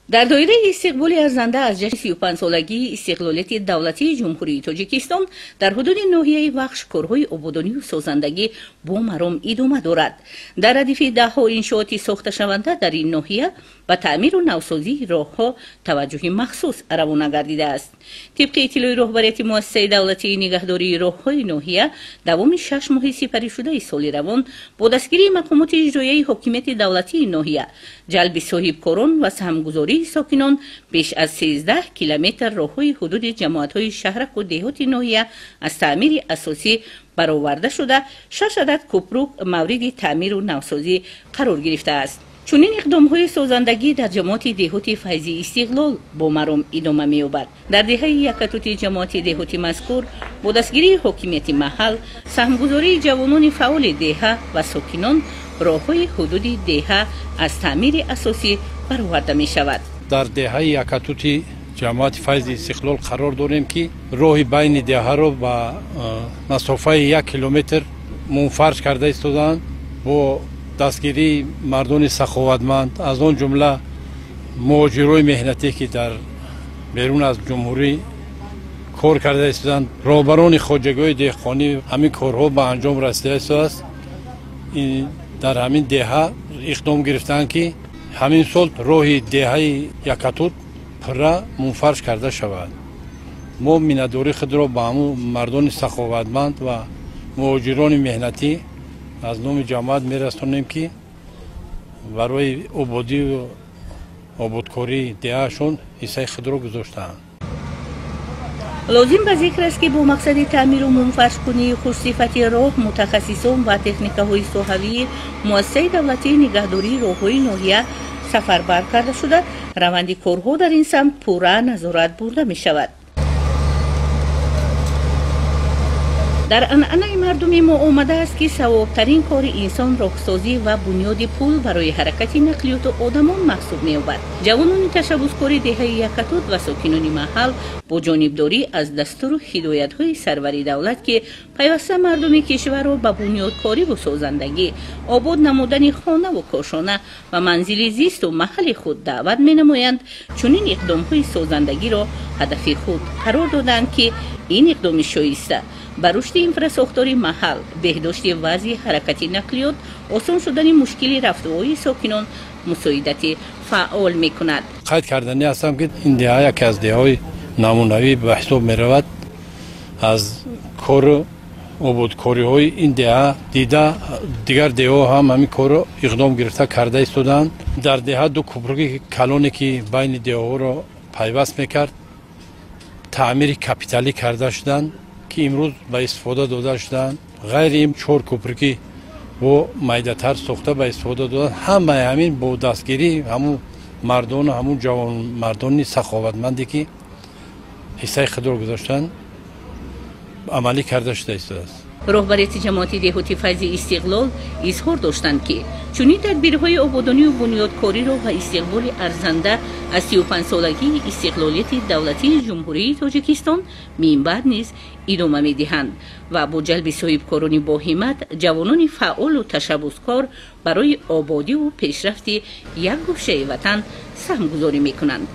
Дар доираи истиқболи арзанда аз ҷашни 35-солагии истиқлолияти давлатии Ҷумҳурии Тоҷикистон дар ҳудуди ноҳияи Вахш корҳои ободонию созандагӣ бо маром идома дорад. Дар радифи даҳҳо иншооти сохташаванда дар ин ноҳия ба таъмиру навсозии роҳҳо таваҷҷӯҳи махсус равона гардидааст. Тибқи иттилои роҳбарияти муассисаи давлатии нигаҳдории роҳҳои ноҳия, давоми 6 моҳи сипаришудаи соли равон бо дастгирии мақомоти иҷроияи ҳокимияти давлатии ноҳия, ҷалби соҳибкорон ва саҳмгузории сокинон беш аз 13 километр роҳҳои ҳудуди ҷамоатҳои шаҳраку деҳоти ноҳия аз таъмири асосӣ бароварда шуда, 6 адад кӯпрук мавриди таъмиру навсозӣ қарор гирифтааст. Чунин иқдомҳои созандагӣ дар ҷамоати деҳоти Файзи Истиқлол бо маром идома меёбад. Дар деҳаи Якатути ҷамоати деҳоти мазкур бо дастгирии ҳокимияти маҳал, саҳмгузории ҷавонони фаъоли деҳа ва сокинон роҳҳои ҳудуди деҳа аз таъмири асосӣ бароварда мешавад. Дар деҳаи Якатути ҷамоати Файзи Истиқлол қарор дорем, ки роҳи байни деҳаро ба масофаи 1 километр мунфарш карда истодаанд бо дастгирии мардони саховатманд, аз он ҷумла муҳоҷирои меҳнатӣ, ки дар берун аз ҷумҳурӣ кор карда истодаанд. Роҳбарони хоҷагиҳои деҳқонӣ ҳамин корҳо ба анҷом расида истодааст. Дар ҳамин деҳа иқдом гирифтаанд, ки ҳамин сол роҳи деҳаи Якатут пурра мунфарш карда шавад. Мо миннатдории худро ба ҳамун мардони саховатманд ва муҳоҷирони меҳнатӣ аз номи ҷамоат мерасонем, ки барои ободию ободкории деҳаашон ҳиссаи худро гузоштаанд. Лозим ба зикр аст, ки бо мақсади таъмиру мунфаршкунии хушсифати роҳ мутахассисон ва техникаҳои соҳавии муассисаи давлатии нигаҳдории роҳҳои ноҳия сафарбар карда шуда, раванди корҳо дар ин самт пурра назорат бурда мешавад. Дар анъанаи мардуми мо омадааст, ки савобтарин кори инсон роҳсозӣ ва бунёди пул барои ҳаракати нақлиёту одамон маҳсуб меёбад. Ҷавонони ташаббускори деҳаи Якатут ва сокинони маҳал бо ҷонибдорӣ аз дастуру ҳидоятҳои сарвари давлат, ки пайваста мардуми кишварро ба бунёдкориву созандагӣ, обод намудани хонаву кошона ва манзили зисту маҳалли худ даъват менамоянд, чунин иқдомҳои созандагиро ҳадафи худ қарор доданд, ки ин иқдоми шоиста ба рушди инфрасохтори маҳал, беҳдошти вазъи ҳаракати нақлиёт, осон шудани мушкили рафтуои сокинон мусоидати фаъол мекунад. Қайд карданӣ ҳастам, ки ин деҳа яке аз деҳаҳои намунавӣ ба ҳисоб меравад. Аз кору ободкориҳои ин деҳа дида, дигар деҳаҳо ҳам ҳамин корро иқдом гирифта карда истодаанд. Дар деҳа ду кӯпруки калоне, ки байни деҳаҳоро пайваст мекард, таъмири капиталӣ карда шуданд, ки имрӯз ба истифода дода шуданд. Ғайри ин 4 кӯпруки бо майдатар сохта ба истифода доданд. Ҳамаи ҳамин бо дастгирии ҳамун мардону ҳамун ҷавонмардони саховатманде, ки ҳиссаи худро гузоштанд, амалӣ карда шуда истодааст. Роҳбарияти ҷамоати деҳоти Файзи Истиқлол изҳор доштанд, ки чунин тадбирҳои ободонию бунёдкориро ба истиқболи арзанда аз 35-солагии истиқлолияти давлатии Ҷумҳурии Тоҷикистон минбаъд низ идома медиҳанд ва бо ҷалби соҳибкорони боҳиммат, ҷавонони фаъолу ташаббускор барои ободиву пешрафти як гӯшаи ватан саҳмгузорӣ мекунанд.